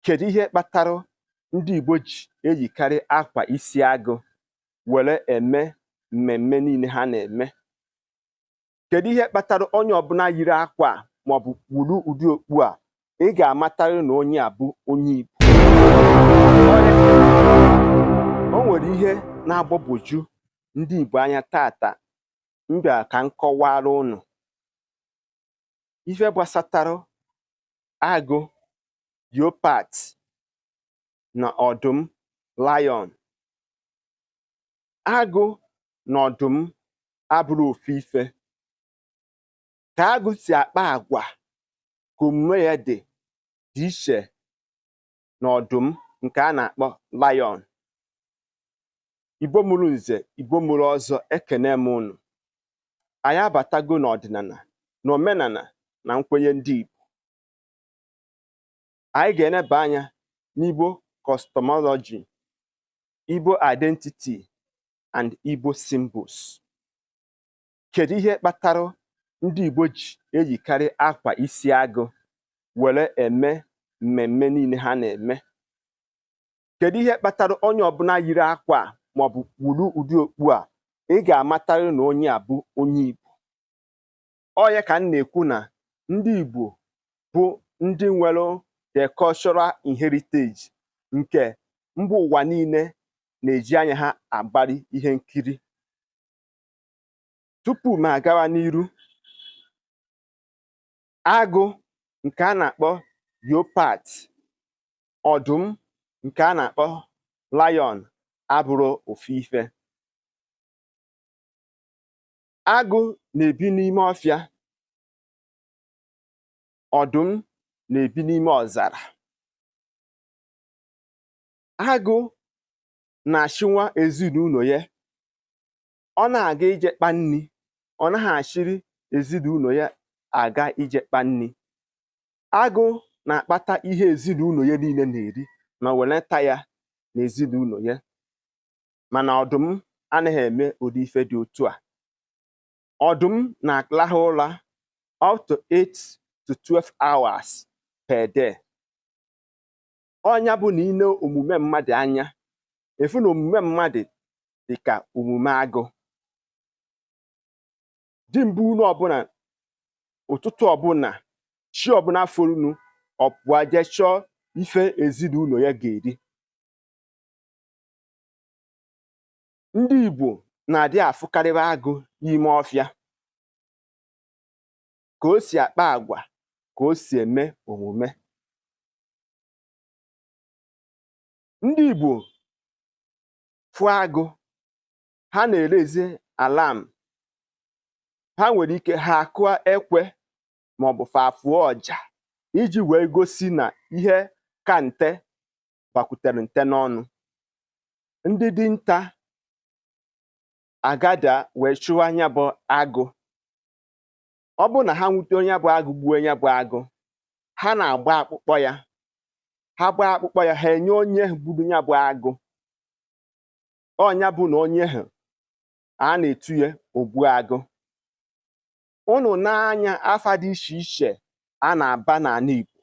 Kedu ihe kpatara ndị Igbo ji eyikarị akwa isi agụ were eme mmemme niile ha na-eme? Kedu ihe kpatara onye ọbụla yiri akwa a maọbụ kpuru ụdị okpu a, ị ga-amatarị na onye a bụ onye Igbo? O nwere ihe na-agbagwoju ndị Igbo anya tata m bịara ka m kọwara unu ife gbasatara agụ, leopard, na ọdụm, lion. Agụ na ọdụm abụrọ ofu ife. Ka agụ si akpa agwa, ka omume ya dị dị iche na ọdụm nke a na-akpọ lion. Igbo mụrụ nze, Igbo mụrụ ọzọ, ekene m unu. Anyị abatago n'ọdịnala na omenala na nkwenye ndị Igbo. Anyị ga-eneba anya n'Igbo cosmology, Igbo identity and Igbo symbols. Kedu ihe kpatara ndị Igbo ji eyikarị akwa isi agụ were eme mmemme niile ha na-eme? Kedu ihe kpatara onye ọbụla yiri akwa a maọbụ kpuru ụdị okpu a, ị ga-amatarị na onye a bụ onye Igbo? Ọ ya ka m na-ekwu na ndị Igbo bụ ndị nwere the cultural heritage nke mba ụwa niile na-eji anya ha agbari ihe nkiri. Tupu m agawa n'iru, agụ nke a na-akpọ leopard, ọdụm nke a na-akpọ lion abụrọ ofu ife. Agụ na-ebi n'ime ọfịa, ọdụm na-ebi n'ime ọzara. Agụ na-achịnwa ezinụlọ ya. Ọ na-aga ije kpa nri, ọ naghị achịrị ezinụlọ ya aga ije kpa nri. Agụ na-akpata ihe ezinụlọ ya niile na-eri ma welata ya na ezinụlọ ya, mana ọdụm anaghị eme ụdị ife dị otu a. Ọdụm na-alahụ ụra up to 8 to 12 hours per day. Ọnya bụ na ine omume mmadụ anya, efu na omume mmadụ dị ka omume agụ. Di mbụ unu ọbụla, ụtụtụ ọbụla, chi ọbụla forunu, ọ pụọ jee chọọ ife ezinụlọ ya ga-eri. Ndị Igbo na-adị afụkarịba agụ n'ime ọfịa, ka o si akpa agwa, ka o si eme omume. Ndị Igbo fụ agụ, ha na-erezi alarm. Ha nwere ike ha akụọ ekwe maọbụ fa afụọ ọja iji wee gosi na ihe ka nte bakwutere nte n'ọnụ. Ndị dinta agada wee chụwa nya bụ agụ. Ọ bụrụ na ha nwute onye bụ agụ, gbuo ya bụ agụ, ha na-agba akpụkpọ ya. Ha gbaa akpụkpọ ya, ha enye onye gburu ya bụ agụ. Ọnya bụ na onye ahụ a na-etu ya ogbu agụ. Unu n'anya afa dị iche iche a na-aba n'ala Igbo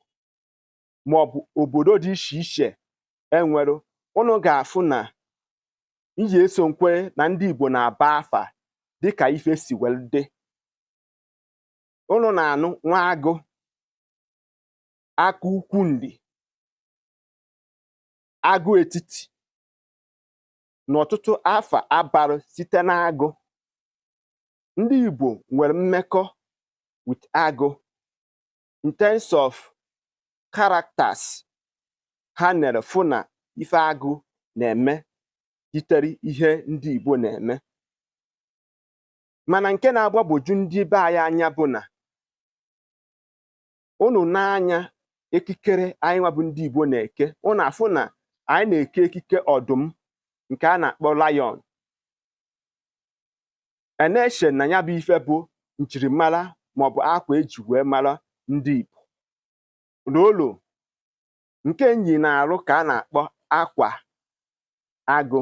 maọbụ obodo dị iche iche enwere, unu ga-afụ na iji eso nkwe na ndị Igbo na-aba afa dịka ife si wee dị. Unu na-anụ nwa agụ, aka ukwu nri, agụ etiti, na ọtụtụ afa abarụ site n'agụ. Ndị Igbo nwere mmekọ with agụ in terms of characters. Ha nere fụ na ife agụ na-eme yitere ihe ndị Igbo na-eme. Mana nke na-agbagwoju ndị be anyị anya bụ na unu n'anya ekikere anyị nwa bụ ndị Igbo na-eke, unu afụ na anyị na-eke ekike ọdụm nke a na-akpọ lion. A na-eche na ya bụ ife bụ njirimara maọbụ akwa eji wee mara ndị Igbo. N'olu nke nyi na-arụ ka a na-akpọ akwa agụ.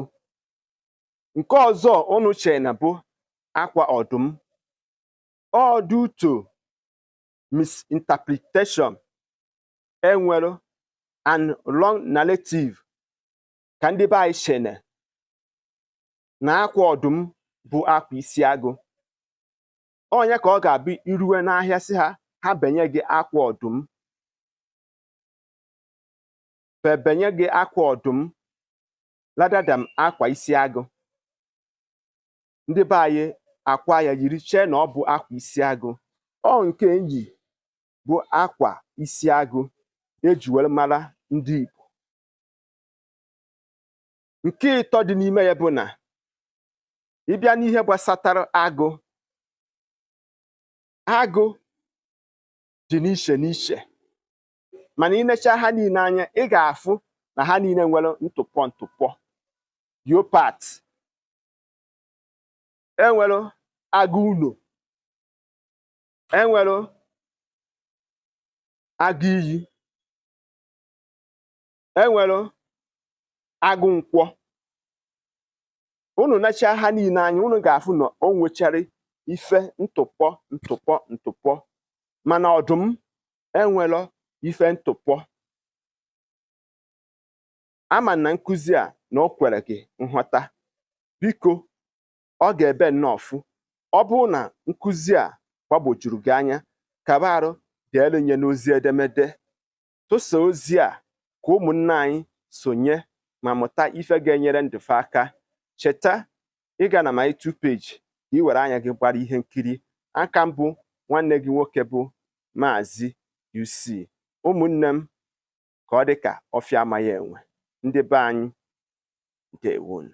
Nke ọzọ unu chere na bụ akwa ọdụm, all due to misinterpretation enwere. And wrong narrative ka ndị be anyị chene na akwa ọdụm bụ akwa isi agụ. Onye ka ọ ga-abụ iruwe n'ahịa sị ha ha benye gị akwa ọdụm, fe benye gị akwa ọdụm rather than akwa isi agụ. Ndị be anyị akwa ya yiri chee na ọ bụ akwa isi agụ. Ọ nke nyi bụ akwa isi agụ eji were mara ndị Igbo. Nke ịtọ dị n'ime ya bụ na ị bịa n'ihe gbasatara agụ, agụ dị n'iche n'iche, mana ị nechaa ha niile anya, ị ga-afụ na ha niile nwere ntụpọ ntụpọ, leopard. Enwere agụ ụlọ, enwere agụ iyi, enwere agụ nkwọ. Unu nechaa ha niile anya, unu ga-afụ na o nwechara ife ntụpọ ntụpọ ntụpọ, mana ọdụm enwero ife ntụpọ. Ama na nkụzi a na o kwere gị nghọta. Biko, ọ ga-ebe nnọọ fụ ọ bụrụ na nkụzi a gbagwojuru gị anya, kaba arụ deelu nye n'ozi edemede, tụsa ozi a ka ụmụnne anyị sonye ma mụta ife ga-enyere ndụ fa aka. Cheta ịga na my YouTube page ka ị were anya gị gbara ihe nkiri aka. Mbụ nwanne gị nwoke bụ Maazị UC. Ụmụnne m, ka ọ dị ka ọfịa amaghị enwe. Ndị be anyị, ndewonu.